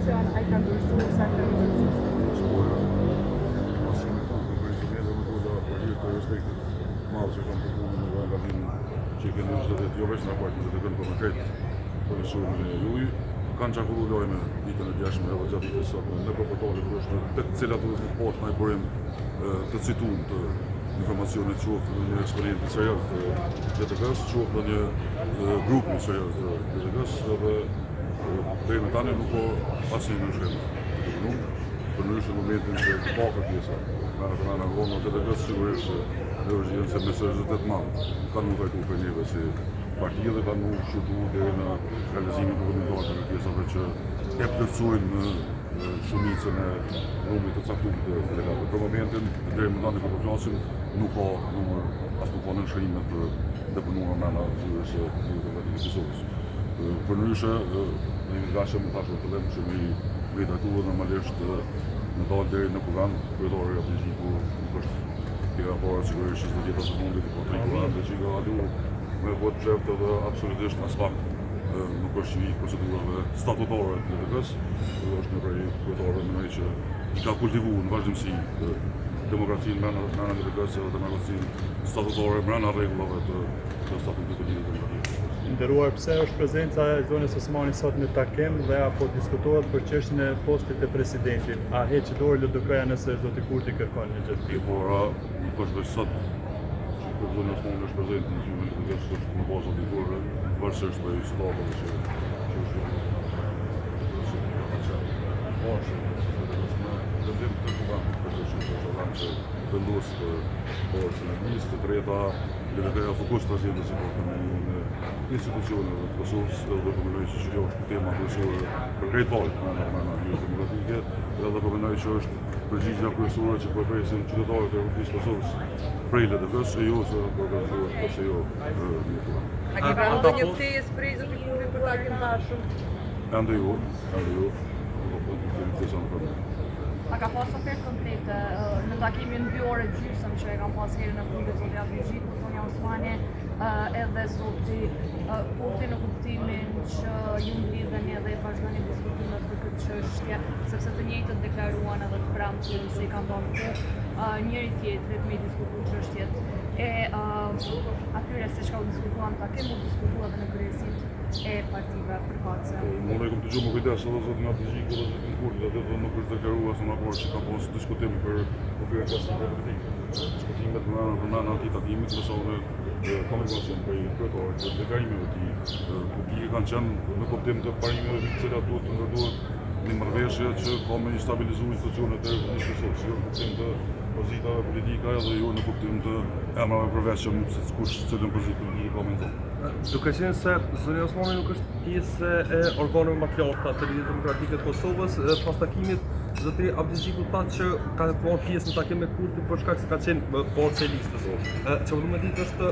që janë, ai ka dorëzuar, sa ka dorëzuar? Spora, as kemi këtu konferencë media më dola për hir të respektit të madh që kam për punën dhe angazhimin që keni çdo ditë, jo veç në raport me LDK-n, por me krejt koalicionin e juaj. Kanë qarkulluar lajme ditën e djeshme edhe gjatë ditës sot nëpër portale të ndryshme, të cilat duhet të poshtë në burim të cituar të informacionit qoftë në një eksponent serioz të LDK-s, qoftë në një grup serioz të LDK-s, edhe deri më tani nuk ka asnjë nënshkrim të deponuar. Përndryshe në momentin që ka kërkesa nga nga nga nga të LDK-s, sigurisht që në urgjencë me seriozitet madh kanë mu trajtu për neve si parti dhe kanë mu shqyrtu deri në realizimin përfundimtar të kërkesave që e plotësojnë shumicën e numrit të caktuar të delegatëve. Për momentin, deri më tani kur po flasim, nuk ka numër, as nuk ka nënshkrime të deponuara brenda zyrës së Lidhjes Demokratike të Kosovës. Përndryshe, ne jemi të gatshëm, thashë në fillim që mi mi trajtu dhe normalisht me dalë deri në kuvend, kryetari Abdixhiku nuk është hera e parë sigurisht që s'do të jetë as e fundit, po tri kuvende që i ka kalu me votë fshehtë edhe absolutisht aspak nuk është i procedurave statutore të LDK-s, dhe është një prej kryetarëve mendoj që i ka kultivu në vazhdimësi demokracinë brenda brenda LDK-s edhe demokracinë statutore brenda rregullave të të statutit të Lidhjes Demokratike. I nderuar, pse është prezenca e zonjës Osmani sot në takim dhe apo diskutohet për çështjen e postit të presidentit? A heq dorë LDK-ja nëse zoti Kurti kërkon një gjë të E tillë? para, nuk është veç sot që kur zonja Osmani është prezent në zyrën e LDK-së, është në baza ditore, varësisht prej situatave që që është që në vendim të kuvendit për të që është organ që vendos për orën e listë, të treta, LDK-ja fokus të agjendës e ka themelimin e institucioneve të Kosovës, edhe po mendoj që kjo është tema kryesore për krejt palët brenda brenda Lidhjes Demokratike, edhe po mendoj që është përgjigja kryesore që po e presin qytetarët e Republikës së Kosovës prej LDK-s, e jo se po organizohet ose jo një kuvend. A ke pranuar ndonjë ftesë prej zotit Kurti për takim të ardhshëm? Ende jo, ende jo, nuk po kemi ftesa në për A ka pas ofertë konkrete në takimin 2 orë e gjysmë që e kam pas herën e fundit zoti Abdixhiku, zonja Osmani, edhe zoti Kurti në kuptimin që ju mblidheni edhe vazhdoni diskutimet për këtë çështje, sepse të njëjtët deklaruan edhe të premten se i kanë dhënë kohë njëri tjetrit me i diskutu çështjet e atyre se çka u diskutua në takim, u diskutua edhe në kryesit e partive përkatëse. Unë e kam dëgjuar me kujdes edhe zotin Abdixhiku dhe zotin Kurti, dhe dhe nuk është deklaruar as në raport që ka pas diskutim për ofertë klasike politike. Diskutimet brenda brenda atij takimit, me sa unë kam informacion prej kryetarit dhe deklarimeve të tij publike kanë qenë në kuptim të parimeve mbi të cilat duhet të ndërtohet një marrëveshje që ka me i stabilizu institucionet e Republikës së Kosovës, jo në kuptim të pozitave politike edhe jo në kuptim të emrave përveçëm se kush cilën pozitë politike ka me nxonë. Duke qenë se zonja Osmani nuk është pjesë e organeve më të larta të Lidhjes Demokratike të Kosovës, pas takimit zotri Abdixhiku tha që ka marrë pjesë në takim me Kurtin për shkak se ka qenë bartës e listës. Që më du me ditë është